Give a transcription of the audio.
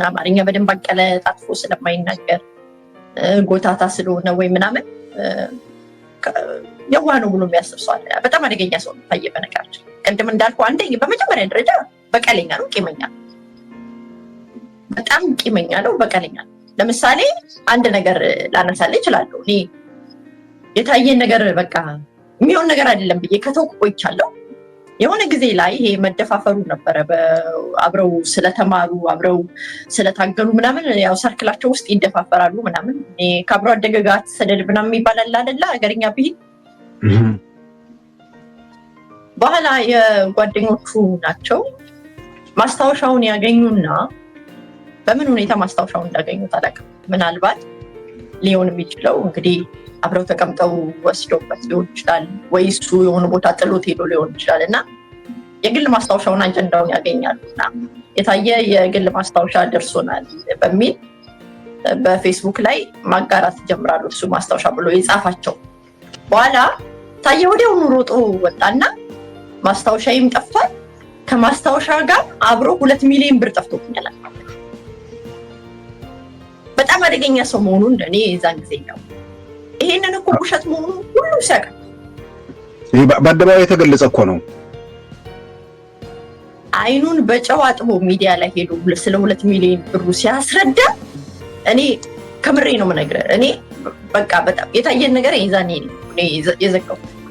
አማርኛ በደንብ አቀለጣጥፎ ስለማይናገር፣ ጎታታ ስለሆነ ወይ ምናምን የዋህ ነው ብሎ የሚያስብ ሰው አለ። በጣም አደገኛ ሰው ነው ታየ። በነገራችን ቅድም እንዳልኩ አንደኛ በመጀመሪያ ደረጃ በቀለኛ ነው፣ ቂመኛ ነው። በጣም ቂመኛ ነው፣ በቀለኛ ነው። ለምሳሌ አንድ ነገር ላነሳልህ እችላለሁ። እኔ የታየን ነገር በቃ የሚሆን ነገር አይደለም ብዬ ከተውኩ ቆይቻለሁ። የሆነ ጊዜ ላይ ይሄ መደፋፈሩ ነበረ። አብረው ስለተማሩ፣ አብረው ስለታገሉ ምናምን ያው circle ኣቸው ውስጥ ይደፋፈራሉ ምናምን። ከአብሮ አደገ ጋር አትሰደድ ምናምን ይባላል አይደለ? ሀገርኛ ብሂል። በኋላ የጓደኞቹ ናቸው ማስታወሻውን ያገኙና በምን ሁኔታ ማስታወሻውን እንዳገኙት አላውቅም። ምናልባት ሊሆን የሚችለው እንግዲህ አብረው ተቀምጠው ወስደውበት ሊሆን ይችላል፣ ወይ እሱ የሆነ ቦታ ጥሎት ሄዶ ሊሆን ይችላል። እና የግል ማስታወሻውን አጀንዳውን ያገኛሉ እና የታየ የግል ማስታወሻ ደርሶናል በሚል በፌስቡክ ላይ ማጋራት ይጀምራሉ። እሱ ማስታወሻ ብሎ የጻፋቸው በኋላ ታየ ወዲያውኑ ሮጦ ወጣና ማስታወሻዬም ጠፍቷል፣ ከማስታወሻ ጋር አብሮ 2 ሚሊዮን ብር ጠፍቶብኛል። በጣም አደገኛ ሰው መሆኑን እኔ የዛን ጊዜ ነው። ይሄንን እኮ ውሸት መሆኑን ሁሉም ሲያውቅ ይሄ በአደባባይ የተገለጸ እኮ ነው። አይኑን በጨው አጥቦ ሚዲያ ላይ ሄዶ ስለ 2 ሚሊዮን ብሩ ሲያስረዳ እኔ ከምሬ ነው የምነግርህ። እኔ በቃ በጣም የታየን ነገር የዛኔ ነው የዘጋው።